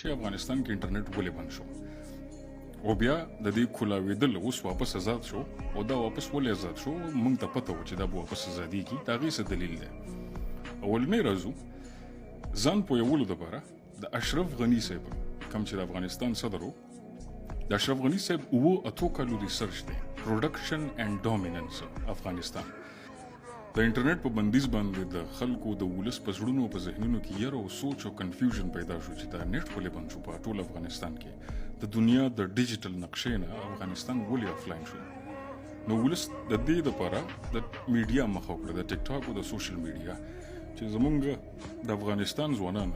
چې افغانستان کې انټرنیټ ولې بند شو او بیا د دې کولاوېدل اوس واپس آزاد شو او دا واپس ولې آزاد شو؟ موږ ته پته و چې دا به واپس آزادېږي. د هغې څه دلیل دی؟ اولنی راځو ځان پوهولو دپاره د اشرف غني صاحب، کوم چې د افغانستان صدر و، د اشرف غني صاحب 7-8 کالو ریسرچ دی، پروډکشن اینډ ډومیننس افغانستان. د انټرنیټ په بندیز باندې د خلکو، د ولس په زړونو او په ذهنونو کې یره او سوچ او کنفیوژن پیدا شو چې دا نت ولې بند شو؟ په ټول افغانستان کې د دنیا د ډیجیټل نقشې نه افغانستان ولې افلاین شو؟ نو ولس د دې لپاره د میډیا مخه وکړه، د ټیک ټاک او د سوشل میډیا، چې زمونږ د افغانستان ځوانان،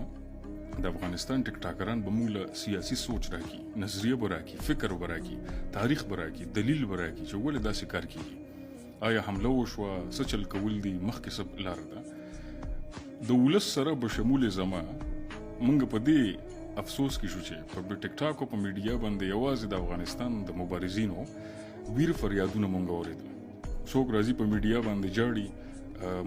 د افغانستان ټیک ټاکران به موږ له سیاسي سوچ راکړي، نظریه به راکړي، فکر به راکړي، تاریخ به راکړي، دلیل به راکړي چې ولې داسې کار کیږي، آیا حمله وشوه، څه چل کول دي، مخکې څه لار ده. د ولس سره بشمول زما مونږ په دې افسوس کې شو چې په ټیک ټاک او په میډیا باندې یوازې د افغانستان د مبارزینو ویر فریادونه مونږ اورېدل. څوک راځي په میډیا باندې جاړي،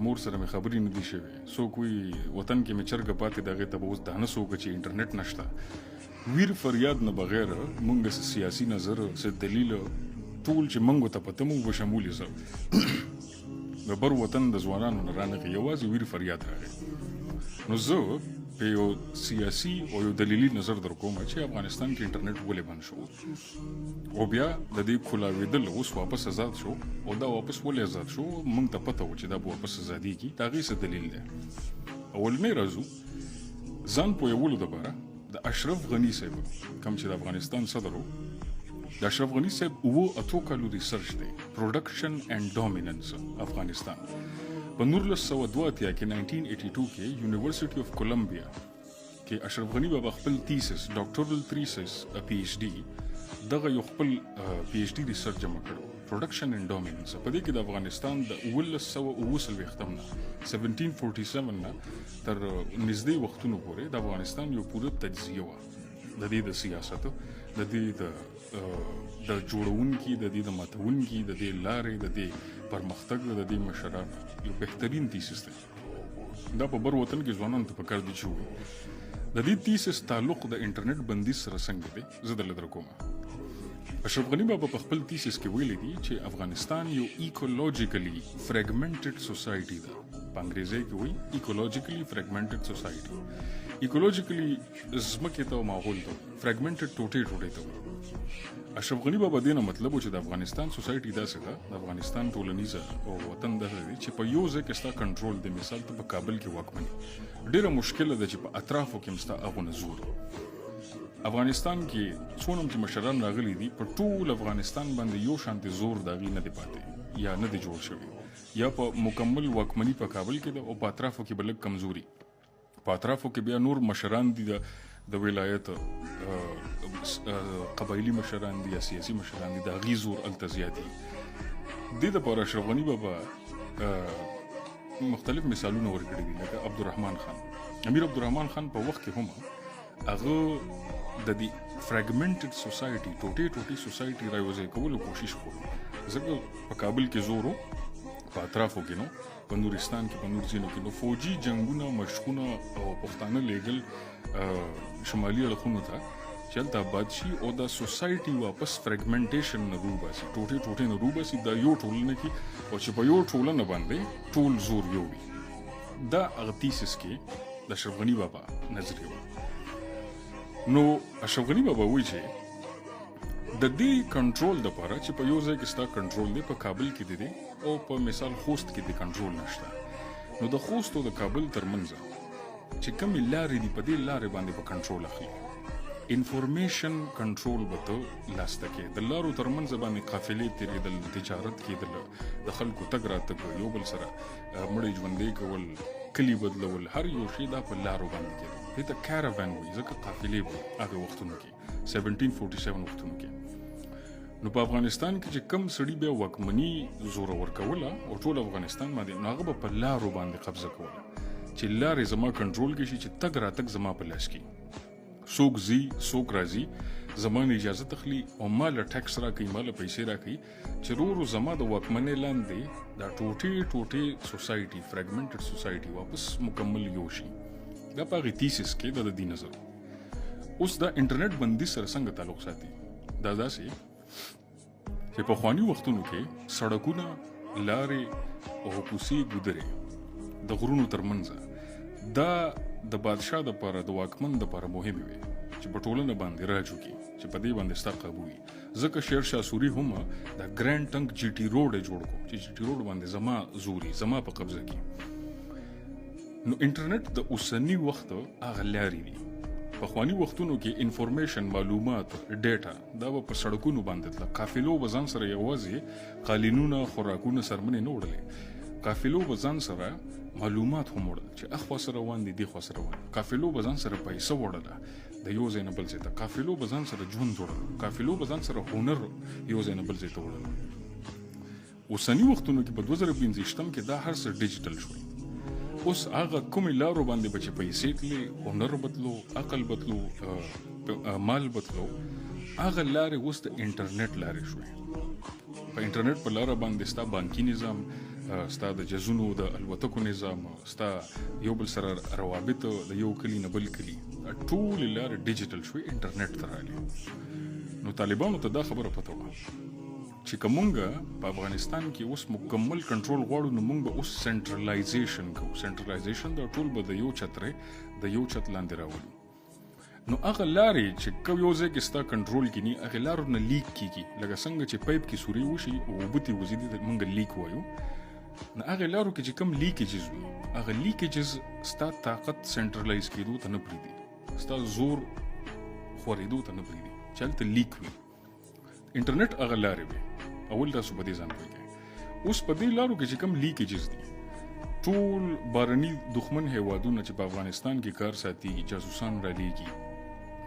مور سره مې خبرې نه دي شوې، څوک وایي وطن کې مې چرګه پاتې د هغې ته به اوس دانه څوک چې انټرنیټ نشته. ویر فریاد نه بغیر مونږ څه سیاسي نظر، څه دلیل، ټول چې مونږ ته پته مو بشمول زه د بر وطن د ځوانانو نه رانغی، یوازې ویر فریاد راغی. نو زه په یو سیاسي او یو دلیلي نظر در کوم چې افغانستان کې انټرنیټ ولې بند شو او بیا د دې کولاوېدل اوس واپس آزاد شو او دا واپس ولې آزاد شو؟ موږ ته پته و چې دا به واپس آزادېږي. د هغې څه دلیل دی؟ اولنی راځو ځان پوهولو دپاره د اشرف غني صاحب، کوم چې د افغانستان صدر و، د اشرف غني صاحب 7-8 کالو ریسرچ دی، پروډکشن اینډ ډومیننس افغانستان. په 1982 کې، 1982 کې، یونیورسيټي اف کولمبیا کې اشرف غني بابا خپل تیسس، ډاکټورل تیسس، پی ایچ ډي، دغه یو خپل پی ایچ ډي ریسرچ جمع کړو، پروډکشن اینډ ډومیننس. په دې کې د افغانستان د 1747 نه، 1747 نه تر نږدې وختونو پورې د افغانستان یو پوره تجزیه وه، د دې د سیاست، د دې د جوړونکي، د دې د ماتونکي، د دې لارې، د دې پرمختګ، د دې مشرانو. یو بهترین تیسس دی دا. په بر وطن کې ځوانانو ته پکار دي چې وي. د دې تیسس تعلق د انټرنیټ بندیز سره څنګه دی، زه درله در کوم. اشرف غني بابا په خپل تیسس کې ویلي دي چې افغانستان یو ایکولوژیکلی فرګمنټډ سوسایټي ده. په انګریزي کې وایي ایکولوژیکلی فرګمنټډ سوسایټي. ایکولوژیکلی ځمکې ته او ماحول ته، فرګمنټډ ټوټې ټوټې ته وایي. اشرف غني بابا دې نه مطلب و چې د افغانستان سوسایټي داسې ده، د افغانستان ټولنیزه او وطن داسې دی چې په یو ځای کې ستا کنټرول دی، مثال ته په کابل کې واکمني، ډېره مشکله ده چې په اطرافو کې هم ستا هغونه زور. افغانستان کې څونه هم چې مشران راغلي دي، په ټول افغانستان باندې یو شانتې زور د هغې نه دی پاتې یا نه دی جوړ شوی، یا په مکمل واکمني په کابل کې ده او په اطرافو کې به لږ کمزوري، په اطرافو کې بیا نور مشران دي، د ولایت قبایلی مشران دي یا سیاسي مشران دي، د هغې زور هلته زیات دي. دې دپاره اشرف غني بابا مختلف مثالونه ورکړي دي، لکه عبدالرحمن خان. امیر عبدالرحمن خان په وخت کې هم هغه د دې فرګمنټډ سوسایټي، ټوټې ټوټې سوسایټي رايوځای کولو کوشش کولو، ځکه په کابل کې زور و، په اطرافو کې نو په نورستان کې، په نور ځینو کې نو فوجي جنگونه، مشقونه او پښتانه لیږل شمالي اړخونو ته چې هلته آباد شي او دا سوسایټي واپس فرګمنټیشن نه روباسي، ټوټې ټوټې نه روباسي، دا یو ټولنه کې او چې په یو ټولنه باندې ټول زور یو وي. دا هغه تیسس کې د اشرف غني بابا نظریه وه. نو اشرف غني بابا وایي چې د دې کنټرول د پاره چې په یو ځای کې ستا کنټرول دی، په کابل کې دی او په مثال خوست کې دی کنټرول نشته، نو د خوست او د کابل ترمنځ چې کومې لارې دي، په دې لارې باندې په کنټرول اخلي، انفارمیشن کنټرول به ته لاسته کې. د لارو ترمنځ باندې قافلې تېرېدل، تجارت کېدل، د خلکو تګ راتګ، یو بل سره مړی ژوندی کول، کلي بدلول، هر یو شی دا په لارو باندې کېدل. دې ته کاروان وایي، ځکه قافلې به هغه وختونو کې، 1747 وختونو کې. نو په افغانستان کې چې کم سړي بیا واکمني زورور کوله او ټول افغانستان باندې، نو هغه به په لارو باندې قبضه کوله چې لارې زما کنټرول کې شي، چې تګ راتګ زما په لاس کې، څوک ځي څوک راځي، زما نه اجازه تخلي او ما له ټیکس راکوي، ما له پیسې راکوي، چې ورو ورو زما د واکمنۍ لاندې دا ټوټې ټوټې سوسایټي، فرګمنټډ سوسایټي واپس مکمل یو شي. دا په هغې تیسس کې د دې نظر. اوس دا انټرنیټ بندي سره څنګه تعلق ساتي؟ دا داسې چې پخواني وختونو کې سړکونه، لارې او کوڅې، ګودرې د غرونو ترمنځ دا د بادشاه دپاره، د واکمن دپاره مهمې وې چې په ټولنه باندې راج وکړي، چې په دې باندې ستا قابو وي. ځکه شیر شاه سوري هم د ګرینډ ټنک جی ټي روډ یې جوړ کړو چې جی ټي روډ باندې زما زوري، زما په قبضه کې. نو انټرنیټ د اوسني وخت هغه لارې دي. پخواني وختونو کې انفارمیشن، معلومات، ډیټا دا به په سړکونو باندې تله. قافلو به ځان سره یوازې قالینونه، خوراکونه، سرمنې نه وړلې، قافلو به ځان سره معلومات هم وړل چې اخوا سره روان دي، دې خوا سره روان. قافلو به ځان سره پیسه وړله د یو ځای نه بل ځای ته، قافلو به ځان سره ژوند وړل، قافلو به ځان سره هنر یو ځای نه بل ځای ته وړل. اوسني وختونو کې په 2025 کې دا هر څه ډیجیټل شوی. اوس هغه کومې لارو باندې به چې پیسې تلې، هنر به تلو، عقل به تلو، مال به تلو، هغه لارې اوس د انټرنیټ لارې شوې. په انټرنیټ په لاره باندې ستا بانکي نظام، ستا د جزونو د الوتکو نظام، ستا یو بل سره روابط د یو کلي نه بل کلي، ټولې لارې ډیجیټل شوې، انټرنیټ ته راغلې. نو طالبانو ته دا خبره پته وه چې که مونږ په افغانستان کې اوس مکمل کنټرول غواړو نو مونږ به اوس سنټرلایزیشن کوو. سنټرلایزیشن دا ټول به د یو چترې د یو چت لاندې راولو. نو هغه لارې چې کو یو ځای کې ستا کنټرول کې ني، هغه لارو نه لیک کیږي، لکه څنګه چې پایپ کې سوري وشي او اوبه ترې وځي، دې ته مونږ لیک وایو. نو هغه لارو کې چې کوم لیکیجز وي، هغه لیکیجز ستا طاقت سنټرلایز کېدو ته نه پرېږدي، ستا زور خورېدو ته نه پرېږدي چې هلته لیک وي. انټرنیټ هغه لارې وي. اول تاسو په دې ځان پوه کړئ. اوس په دې لارو کې چې کوم لیکیجز دي، ټول بهرني دښمن هیوادونه چې په افغانستان کې کار ساتي، جاسوسان رالیږي،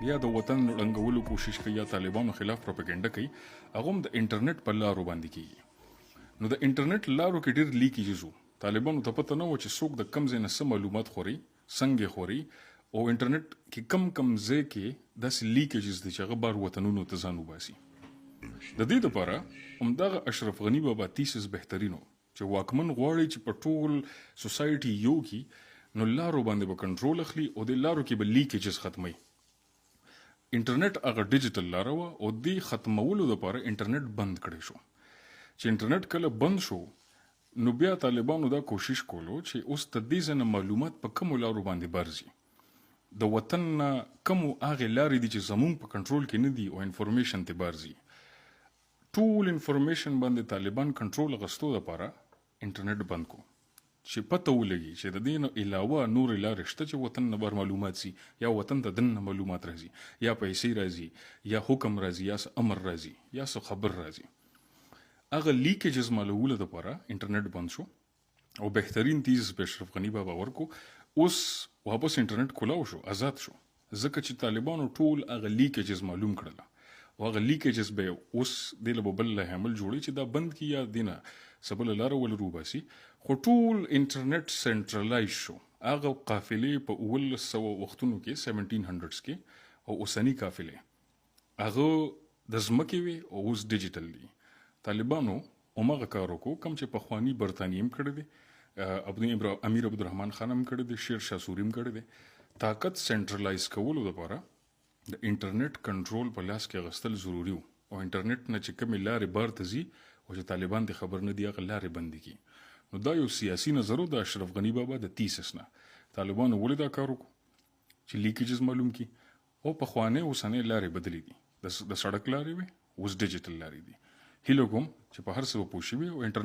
یا د وطن ړنګولو کوشش کوي، یا طالبانو خلاف پروپاګنډه کوي، هغه هم د انټرنیټ په لارو باندې کیږي. نو د انټرنیټ لارو کې ډېر لیکیجز وو. طالبانو ته پته نه وه چې څوک د کم ځای نه څه معلومات خوري، څنګه یې خوري، او انټرنیټ کې کم کم ځای کې داسې لیکیجز دي چې هغه بار وطنونو ته ځان وباسي. د دې دپاره همدغه اشرف غني بابا تیسس بهترین و چې واکمن غواړي چې په ټول سوسایټي یو کی، نو لارو باندې به کنټرول اخلي او د لارو کې به لیکیجز ختموي. انټرنیټ هغه ډیجیټل لاره وه او دې ختمولو دپاره انټرنیټ بند کړی شو. چې انټرنیټ کله بند شو نو بیا طالبانو دا کوشش کولو چې اوس د دې ځای نه معلومات په کومو لارو باندې برځي، د وطن نه کومو هغې لارې دي چې زمونږ په کنټرول کې نه دي او انفارمیشن ته برځي. ټول انفارمیشن باندې طالبان کنټرول اخیستو دپاره انټرنیټ بند کو چې پته ولګي چې د دې نه علاوه نورې لارې شته چې وطن نه بهر معلومات سي، یا وطن ته دننه معلومات راځي، یا پیسې راځي، یا حکم راځي، یا څه امر راځي، یا څه خبر راځي. هغه لیکیجز معلومولو دپاره انټرنیټ بند شو او بهترین تیز په اشرف غني بابا ورکو. اوس واپس انټرنیټ کولاو شو، آزاد شو، ځکه چې طالبانو ټول هغه لیکیجز معلوم کړل او هغه لیکیجز به اوس دې له به بل لایحه عمل جوړوي چې دا بند کړي یا دې نه څه بله لاره ولرو وباسي. خو ټول انټرنیټ سنټرلایز شو. هغه قافلې په 1700 وختونو کې، 1700s کې، او اوسني قافلې هغه د ځمکې وې او اوس ډیجیټل دي. طالبانو هماغه کار وکړو کوم چې پخواني برتانیې هم کړی دی، امیر عبدالرحمن خان هم کړی دی، شیر شاه سوري هم کړی دی. طاقت سنټرلایز کولو دپاره د انټرنیټ کنټرول په لاس کې اخیستل ضروري و او انټرنیټ نه چې کومې لارې بار ته ځي او چې طالبان دې خبر نه دي هغه لارې بندې کړي. نو دا یو سیاسي نظر و د اشرف غني بابا د تیسس نه. طالبانو ولې دا کار وکړو چې لیکیجز معلوم کړي او پخوانۍ اوسنۍ لارې بدلې دي. د سړک لارې وې، اوس ډیجیټل لارې دي. هیله کوم چې په هر څه به پوه شوي او انټرنیټ